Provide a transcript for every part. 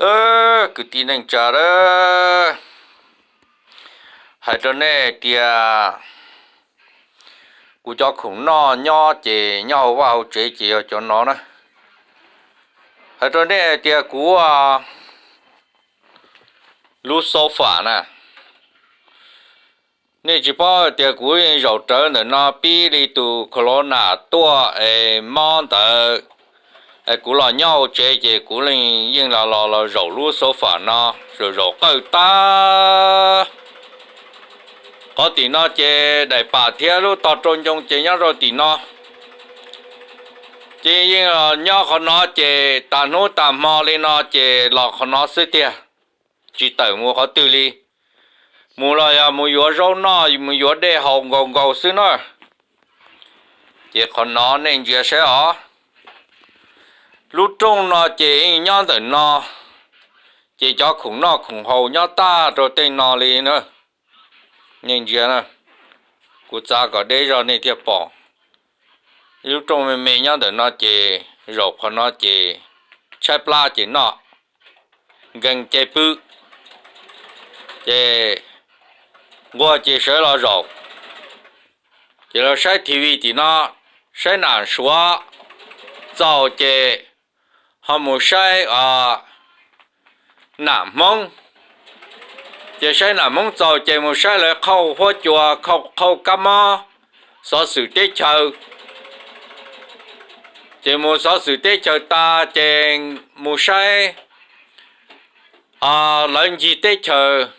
Kwv tij neej tsa, hais rau nej tias kuv cov khoom noj nyob ces nyob hauv vaj hauv tsev ces yog cov no na. Hais rau nej tias kuv lub sofa na, nej tsis paub tias kuv yeej zaum rawv ntawm no pib li tus corona tuaj es mob ntawd, es kuv los nyob hauv tsev ces kuv yeej los los los zaum lub sofa no, zaum zaum qawj tag. Qhov tim no ces daim pam thiab lub tog rau ncoo ces nyob rau tim no. Ces yeej los nyob qhov no ces tas hnub tas hmo li no ces los qhov no xwb tiag, tsis tawm mus qhov twg li. Mus los yog mus yuav zaub noj mus yuav dej haus nkaus nkaus xwb na. Ces qhov no nej ntsia saib os, lub rooj no ces yeej nyob ntawm no, ces cov khoom noj khoom haus nyob tag rau tej no li na. Nej ntsia, kuv txav kom deb zog nej thiaj pom. Lub rooj me me nyob ntawm no ces zaum qhov no ces tshaib plab ces noj, nkees ces pw, ces nquag ces sawv los zaum, ces los saib T V tim no, saib nam suav txaus ces ho mus saib nam hmoob, ces saib nam hmoob txaus ces mus saib lawv qhauj huab cua, qhauj kab mob, xov xwm teb chaws, ces mus xov xwm teb chaws tas ces mus saib lawv ncig teb chaws,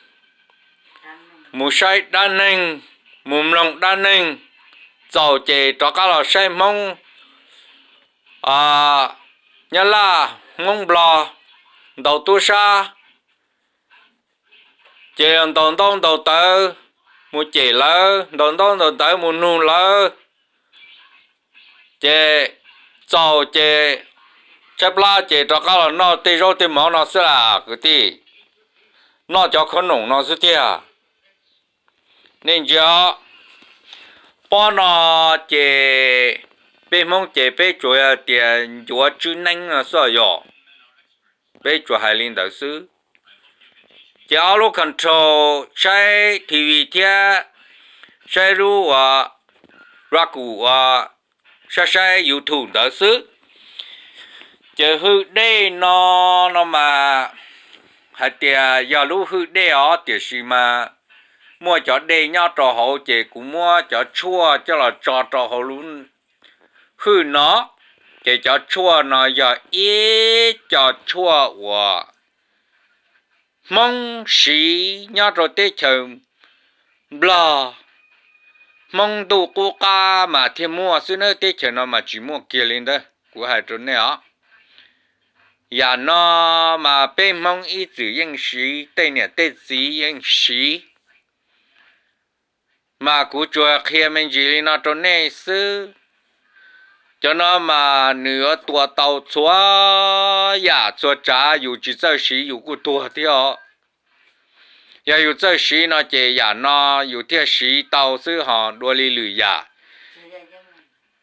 mus saib dab neeg, mus mloog dab neeg, txaus ces rov qab los saib hmoob, nyab laj, hmoob nplog, ntaus tub sab, ces ntaus ntaub ntaus ntawv, mus cem lawv, ntaus ntaub ntaus ntawv mus nug lawv, ces txaus ces tshaib plab ces rov qab los noj tej zaub tej mov no xwb las kwv tij, noj cov khob noom no xwb tiag. Nej ntsia, pob no ces peb hmoob ces peb tsuas tias ncuav tswb neeb no xwb yog, peb tsuas hais li ntawd xwb. Ces ob lub control saib T V thiab saib lub ua Roku ua, saib saib YouTube ntawd xwb. Ces hwj dej no, no mas hais tias yog lub hwj dej os, tiam sis mas muaj cov dej nyob rau hauv ces kuv muab cov tshuaj coj los tso rau hauv lub hwj no. Ces cov tshuaj no yog ib co tshuaj uas hmoob siv nyob rau teb chaws nplog, hmoob ntuj qub qab mas thiaj muaj xwb nawb, teb chaws no mas tsis muaj kiag li ntawd kuv hais rau nej os. Yam no mas peb hmoob ib txwm yeej siv, tej niam tej txiv yeej siv, mas kuv tsuas qhia me ntsis li no rau nej xwb. Cov no mas nws yuav tua tau txhua yam txhua tsav, yus tsis txawj siv yus kuj tuag thiab os. Yog yus txawj siv no ces yam no yus thiaj siv tau xwb, ho dua li lwm yam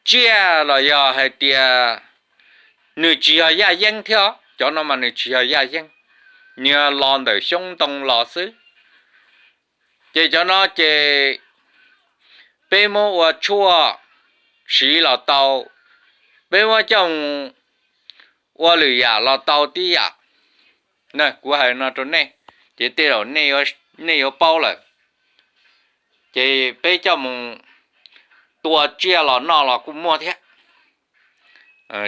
tsiaj los yog hais tias nws tsis yog yaj yeeb thiab, cov no mas nws tsis yog yaj yeeb, nws yog los ntawm xyoob ntoo los xwb. Ces cov no ces peb muab ua tshuaj siv los tau, peb muab coj mus ua lwm yam los tau tib yam. Kuv hais no rau nej, ces tej zaum nej yuav paub lawm. Ces peb coj mus tua tsiaj los noj los kuj muaj thiab,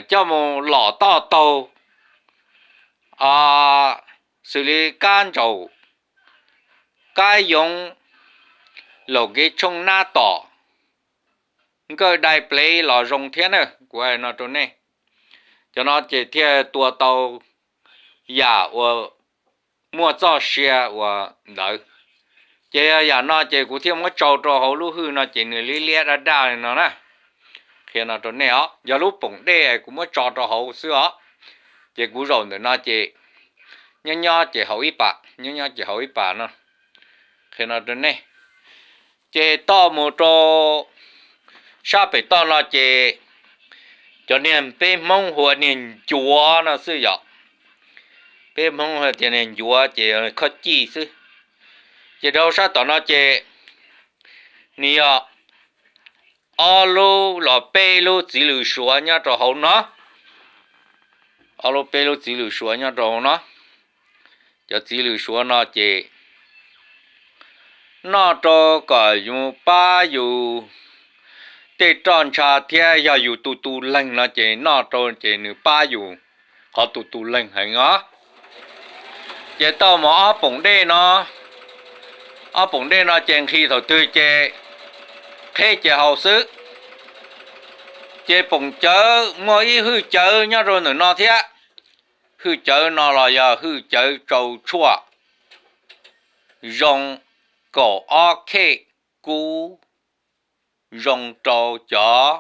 coj mus lom toj taug, xws li kab ntsaum, kab yoov, laum kev tshooj nab tom, nkawj dai plev los zoo thiab na, kuv hais no rau nej. Cov no ces thiaj tua tau yam uas muaj txoj sia uas ntawd. Ces yog yam no ces kuv thiaj muab tsau rau hauv lub hwj no ces nws liab liab daj daj li no na. Qhia no rau nej os, yog lub poom dej kuv muab tso rau hauv xwb os. Ces kuv zaum ntawm no ces nyob nyob ces haus ib pas, nyob nyob ces haus ib pas no. Qhia no rau nej. Ces toj mus rau sab pem toj no ces cov niag peb Hmoob hu ua niag ncuav no xwb yom. Peb Hmoob hais tias niag ncuav ces khob cij xwb. Ces dhau sab tom no ces nws yog ob lub los peb lub txiv lws suav nyob rau hauv no. Ob lub peb lub txiv lws suav nyob rau hauv no. Cov txiv lws suav no ces noj rau kom yus pab yus tej roj ntsha thiab yog yus tus tus leeg no ces noj rau ces nws pab yus qhov tus tus leeg heev os. Ces tau mus ob poom dej no, ob poom dej no ces nqhis thaum twg ces qheb ces haus xwb. Ces poom cawv muaj ib hwj cawv nyob rau ntawm no thiab. Hwj cawv no los yog hwj cawv tsau tshuaj, zoo kaum ob khej kub, zoo rau cov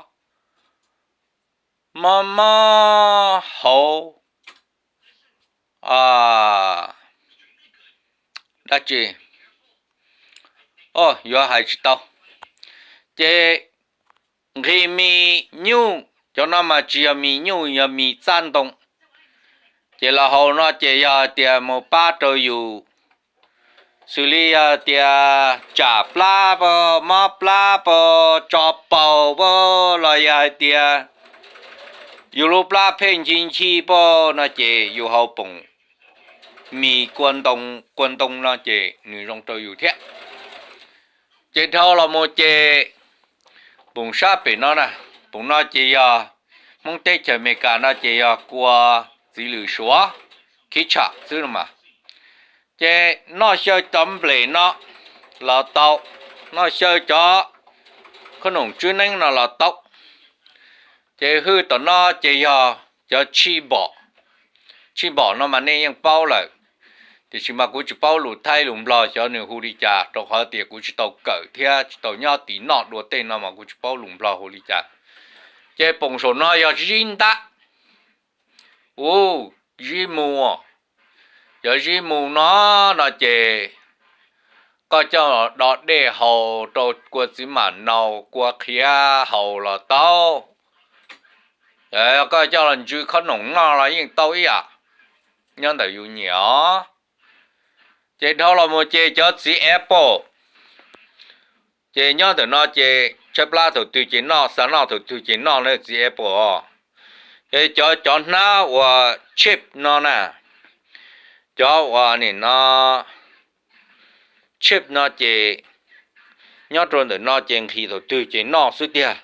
mob mob hauv dab tsi, yuav hais tsis tau. Ces nqhis mis nyuj, cov no mas tsis yog mis nyuj, yog mis txab ntoo. Ces los haus no ces yog hais tias mus pab rau yus, xws li yog tias tsam plab pab, mob plab pab, tso paus pab, los yog hais tias yus lub plab pheej nchi nchi pab no ces yus haus poom mis kua ntoo, kua ntoo no ces nws zoo rau yus thiab. Ces dhau los mus ces poom sab pem no na, poom no ces yog Hmoob teb chaws Amelikas no ces yog kua txiv lws suav, khib tsham xwb no mas. Ces noj xyaw cov nplej no los tau, noj xyaw cov khob noom tswb neeb no los tau. Ces hwj tom no ces yog cov tshij npom. Tshij npom no mas nej yeej paub lawm, tiam sis mas kuv tsis paub lus Thaib lus Nplog xyov nws hu li cas, rau qhov tias kuv tsis tau kawm thiab tsis tau nyob tim noj dua tej no mas kuv tsis paub lus Nplog hu li cas. Ces poom saum no yog zib ntab. U, zib mu. Cov zib mu no, no ces koj coj do dej haus rau kua txiv mam nau, kua qhiav haus los tau. Koj coj los ntsw khob noom noj los yeej tau ib yam, nyob ntawm yus nyiam os. Ces dhau los mus ces cov txiv apple, ces nyob ntawm no ces tshaib plab thaum twg ces noj, xav noj thaum twg ces noj na txiv apple. Ces cov, cov hnab uas chip no na, cov uas nim no chip no ces nyob rau ntawm no ces nqhis thaum twg ces noj xwb tiag.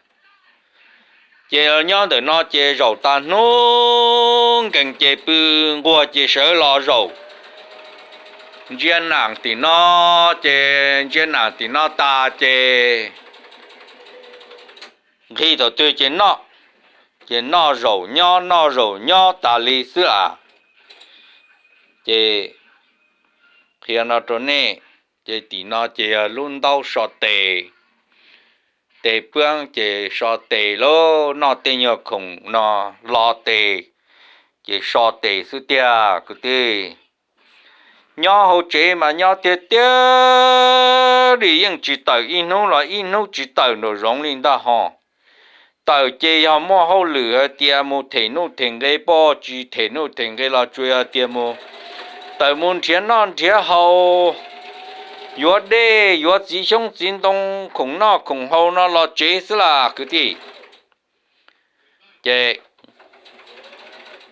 Ces nyob ntawm no ces zaum tas hnub nkees ces pw nquag ces sawv los zaum ntsia nam tim no, ces ntsia nam tim no tas ces nqhis thaum twg ces noj, ces noj zaum nyob noj zaum nyob tas li xwb as. Ces qhia no rau nej, ces tim no ces yog lub ntaub so tes, tes pab ces so tes lauj, noj tej nyuag khoom no lo tes, ces so tes xwb tiag kwv tij. Nyob hauv tsev mas nyob tiag tiag li, yeej tsis tawm ib hnub los ib hnub tsis tawm nraum zoov li ntag hos. Tawm ces yog muaj hauj lwm hais tias mus them nuj them nqe, poj tsis them nuj them nqe los tsuas yog tias mus, tawm mus nrhiav noj nrhiav haus, yuav dej yuav txiv xyoob txiv ntoo, khoom noj khoom haus no los tsev xwb las kwv tij. Ces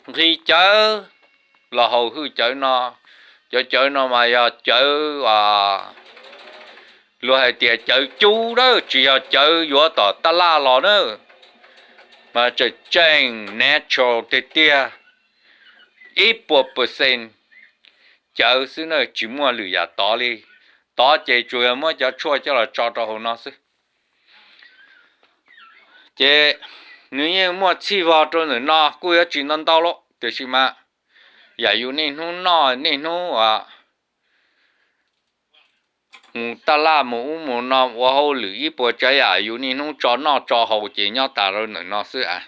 nqhis cawv los haus hwj cawv no, cov cawv no mas yog cawv, luag hais tias cawv cub lawm, tsis yog cawv yuav tom tab laj los na, mas tseem tseem natural tiag tiag, ib puas percent cawv xwb na, tsis muaj lwm yam tov li. Tov ces tsuas yog muab cov tshuaj coj los tso rau hauv no xwb. Ces nws yeej muaj txhij vog rau ntawm no kuj yuav tsis ntau ntau lawm, tiam sis mas yam yus niaj hnub noj niaj hnub mus taj laj mus ub mus no ua hauj lwm ib puas tsav yam yus niaj hnub tso noj tso haus ces nyob tas rau ntawm no xwb as.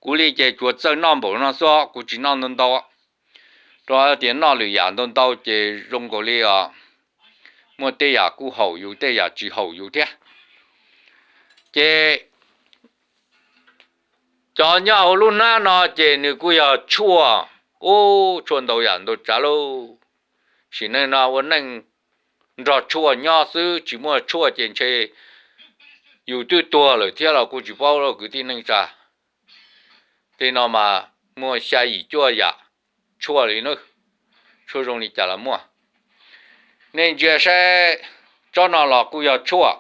Kuv li ces tsuas txawj noj npaum no xwb, kuv tsis noj ntau ntau, rau tias noj lwm yam ntau ntau ces zoo nkaus li os, muaj tej yam kuj haum yus tej yam tsis haum yus thiab. Ces cov nyob hauv lub hnab no ces nws kuj yog tshuaj, Ub, tshuaj ntau yam ntau tsav lauj. Sim neej no ua neej nrog tshuaj nyob xwb, tsis muaj tshuaj ces ntshe yus twb tuag lawm thiab los kuj tsis paub lauj kwv tij neej tsa. Tej no mas muaj xya yim cuaj yam tshuaj li na, tshuaj zoo li cas los muaj. Nej ntsia saib, tsob no los kuj yog tshuaj,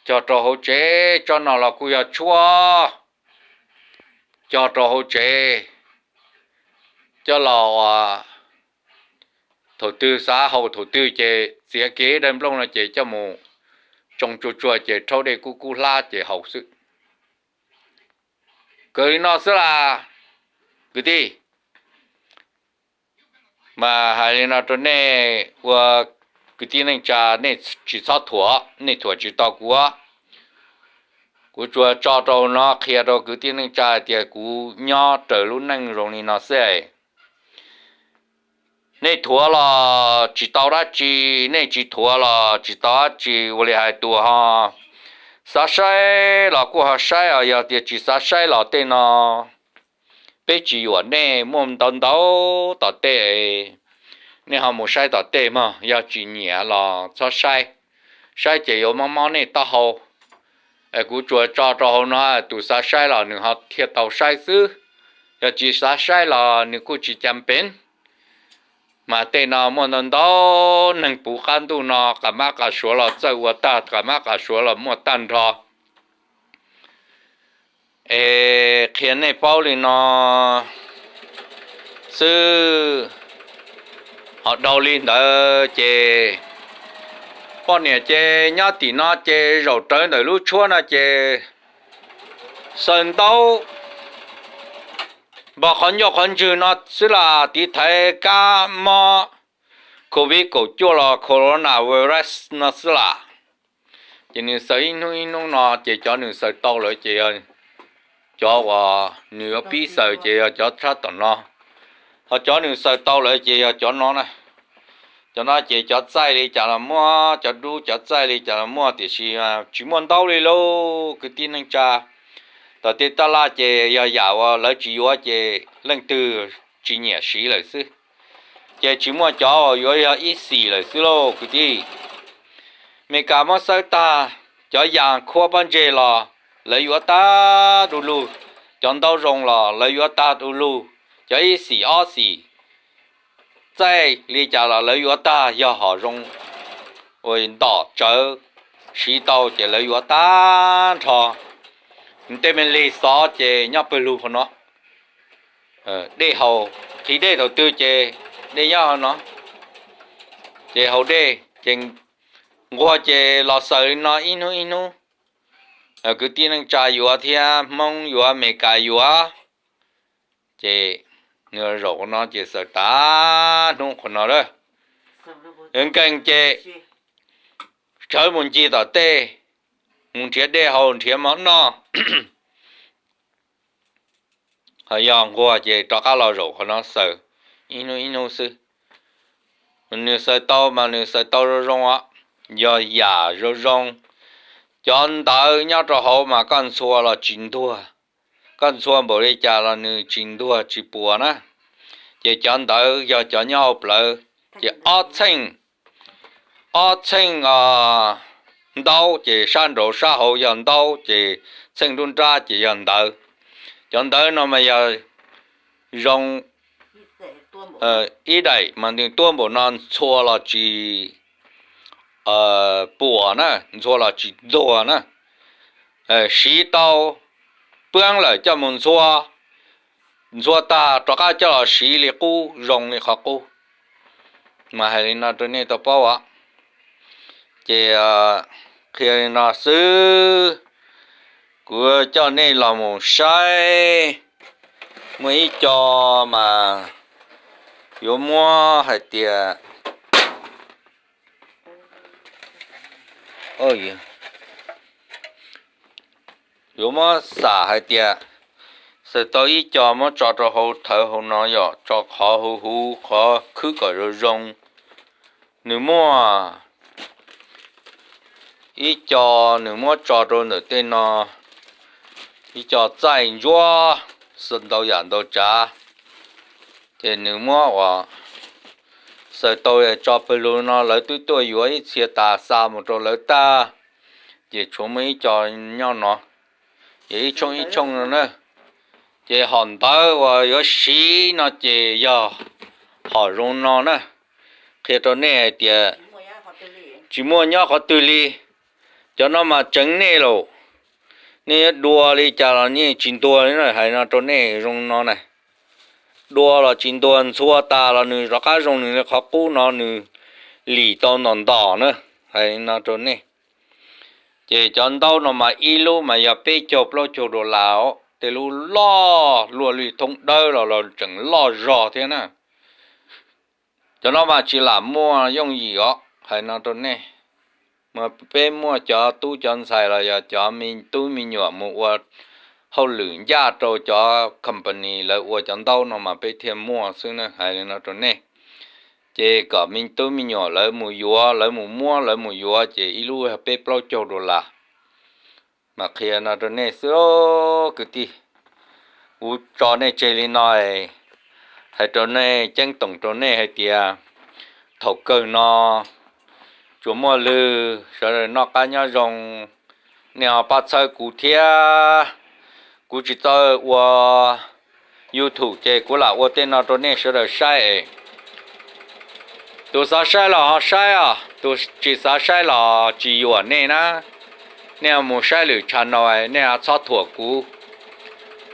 cog rau hauv tsev, tsob no los kuj yog tshuaj, cog rau hauv tsev, coj los thaum twg xav haus thaum twg ces txiav kev daim nplooj no ces coj mus tsoo tsuag tsuag ces rhaub dej kub kub hlab ces haus xwb. Kawg li no xwb las kwv tij. Mas hais li no rau nej ua kwv tij neej tsa, nej tsis txhob thuam, nej thuam tsis tau kuv. Kuv tsuas tso rau no qhia rau kwv tij neej tsa hais tias kuv nyob raws lub neej zoo li no xwb. Nej thuam los tsis tau dab tsi, nej tsis thuam los tsis tau dab tsi, ua li hais tus ho xav saib los kuj ho saib os, yog tias tsis xav saib los tej no peb tsis yuam nej, muaj ntau ntau tom tej, nej ho mus saib tom tej mog, yog tsis nyiam los txhob saib, saib ces yuav mob mob nej taub hau. Kuv tsuas tso rau hauv no, tus xav saib los nws ho thiaj tau saib xwb, yog tsis xav saib los nws kuj tsis cas peev. Mas tej no muaj ntau ntau, neeg puv qab ntuj no qas mab qas suav los txawj ua tag, qas mab qas suav los muaj tag nrho. Es qhia nej paub li no xwb. Ho dhau li ntawd ces poj niam ces nyob tim no ces zaum rawv ntawm lub tshuab no ces xaws ntaub npog qhov ncauj qhov ntswg no xwb las, tiv thaiv kab mob covid kaum cuaj los corona virus no xwb las. Ces nws xaws ib hnub ib hnub no ces cov nws xaws tau lawm ces cov uas nws yuav pib xaws ces yog cov tshab tom no, ho cov nws xaws tau lawm ces yog cov no na. Cov no ces cov txaij li cas los muaj, cov dub cov txaij li cas los muaj, tiam sis tsis muaj ntau li lauj kwv tij neej tsa. Tom tej taj laj ces yog yam uas lawv tsis yuav ces leej twg tsis nyiam siv lawm xwb, ces tsis muaj cov uas yuav yog ib xim lawm xwb lauj kwv tij. Meskas muab xawb tag, cov yas khuab pob ntseg los lawv yuav tag du lug, cov ntaub zoo los lawv yuav tag du lug, cov ib xim ob xim txaij li cas los lawv yuav tag, yog hom zoo uas ntom tsawv siv tau ces lawv yuav tag nrho. Tej me lig xov ces nyob pawg lug qhov no, dej haus, qhib dej thaum twg ces dej nyob qhov no, ces haus dej ces nquag ces los xaws li no ib hnub ib hnub. Kwv tij neej tsa yuav thiab Hmoob yuav, Meskas yuav, ces nws zaum qhov no ces xaws tag hnub qhov no lawm. Nkees ces tshawb mus ncig tom tej, mus nrhiav dej haus nrhiav mov noj. Ho yog nquag ces rov qab los zaum qhov no xaws ib hnub ib hnub xwb. Nws xaws tau mas nws xaws tau zoo zoo os, yog yam zoo zoo. Cov ntawv nyob rau hauv mas koj ntxhua los tsis ntuag, koj ntxhua npaum li cas los nws tsis ntuag tsis puas na. Ces cov ntawv yog cov nyob hauv plawv, ces ob txheej, ob txheej ntaub ces sab nraud sab hauv yog ntaub, ces txheej nruab nrab ces yog ntawv. Cov ntawv no mas yog zoo ib daim mas nws tuab npaum no ntxhua los tsis puas na, ntxhua los tsis ntuag na. Siv tau, pab lawm coj mus ntxhua, ntxhua tag rov qab coj los siv li qub zoo li qhov qub. Mas hais li no rau nej tau paub os. Ces qhia li no xwb, kuv coj nej los mus saib, muaj ib co mas yuav muab hais tias yuav muab xam hais tias, xaws tau ib co muab tso rau hauv thawv hauv no yom, tso qhov huv huv qhov khwb kom zoo zoo. Nws muaj ib co, nws muab tso rau ntawm tej no, ib co txaij ntsuab ntau yam ntau tsav. Ces nws muab uas xaws tau tso pawg lug no lawv twb tuaj yuav ib txhia tas xa mus rau lawv tag, ces tshuav muaj ib co nyob no, ces ib tshooj ib tshooj no na. Ces hom ntawv uas yuav siv no ces yog hom zoo no na, qhia rau nej hais tias tsis muaj nyob qhov twg li. Cov no mas tseev nej lawm, nej yuav dua li cas los nej tsis ntuag li na, hais no rau nej zoo no na. Dua los tsis ntuag, ntxhua tas los nws rov qab zoo nws li qhov qub no, nws lim tau ntom ntom na, hais no rau nej. Ces cov ntaub no mas ib lub mas yog peb caug plaub caug dollar os, tej lub loj luaj li thoob dawb los los tseem loj zog thiab na. Cov no mas tsis lam muaj yooj yim os, hais no rau nej. Mas peb muaj cov tub cov ntxhais los yog cov me tub me nyuam mus ua hauj lwm ncaj rau cov company lawv ua cov ntaub no mas peb thiaj muaj xwb na, hais li no rau nej. Ces kom me tub me nyuam lawv mus yuav, lawv mus muab, lawv mus yuav ces ib lub peb plaub caug dollar. Mas qhia no rau nej xwb kwv tij. Kuv tso nej tseg li no, hais rau nej ceeb toom rau nej hais tias thaum kawg no tsuas muaj lwg sawv daws noj qab nyob zoo, nej ho pab txhawb kuv thiab. Kuv tsis txawj ua YouTube ces kuv lam ua tej no rau nej sawv daws saib. Tus xav saib los ho saib os, tus tsis xav saib los tsis yuam nej na. Nej mus saib lwm channel, nej txhob thuam kuv.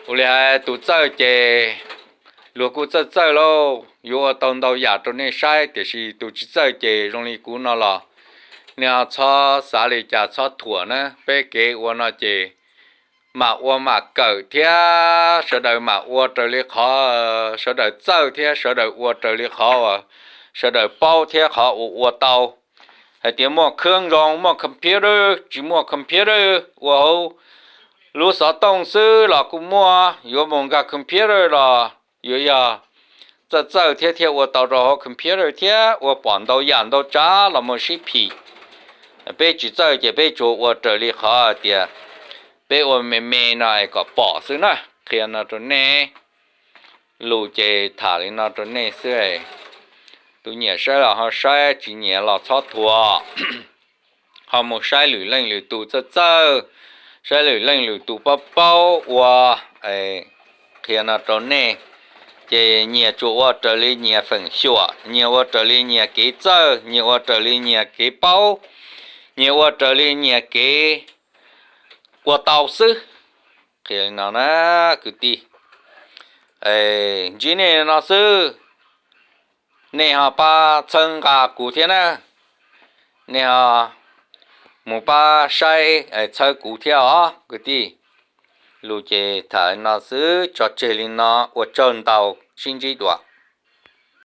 Ua li hais tus txawj ces luag kuj txawj txawj lauj, yuav ua tau ntau yam rau nej saib, tiam sis tus tsis txawj ces zoo li kuv no los nej txhob xav li cas txhob thuam na. Peb kev ua no ces mam ua mam kawm thiab, sawv daws mam ua raws li qhov sawv daws txawj thiab sawv daws ua raws li qhov sawv daws paub thiab qhov uas ua tau. Hais tias muaj khab zoo, muaj computer, tsis muaj computer ua hauv lub xov tooj xwb los kuj muaj, yuav mus nkag computer los yuav yog txawj txawj thiab thiaj ua tau rau hauv computer thiab ua pom ntau yam ntau tsav los mus sib phim. Peb tsis txawj ces peb tsuas ua raws li qhov tias peb ua me me no es kom pom xwb na. Qhia no rau nej, lus ces tham li no rau nej xwb. Tus nyiam saib los ho saib, tsis nyiam los txhob thuam. Ho mus saib lwm leej lwm tus txawj txawj, saib lwm leej lwm tus paub paub ua. Qhia no rau nej, ces nyias tsuas ua raws li nyias feem xyuam, nyias ua raws li nyias kev txawj, nyias ua raws li nyias kev paub, nyias ua raws li nyias kev ua tau xwb. Qhia li no na kwv tij, ntsib nej no xwb, nej ho pab txhawb nqa kuv thiab na, nej ho mus pab saib txhawb kuv thiab os kwv tij. Lus ces tham li no xwb, tso tseg li no, ua tsaug ntau, sib ntsib dua.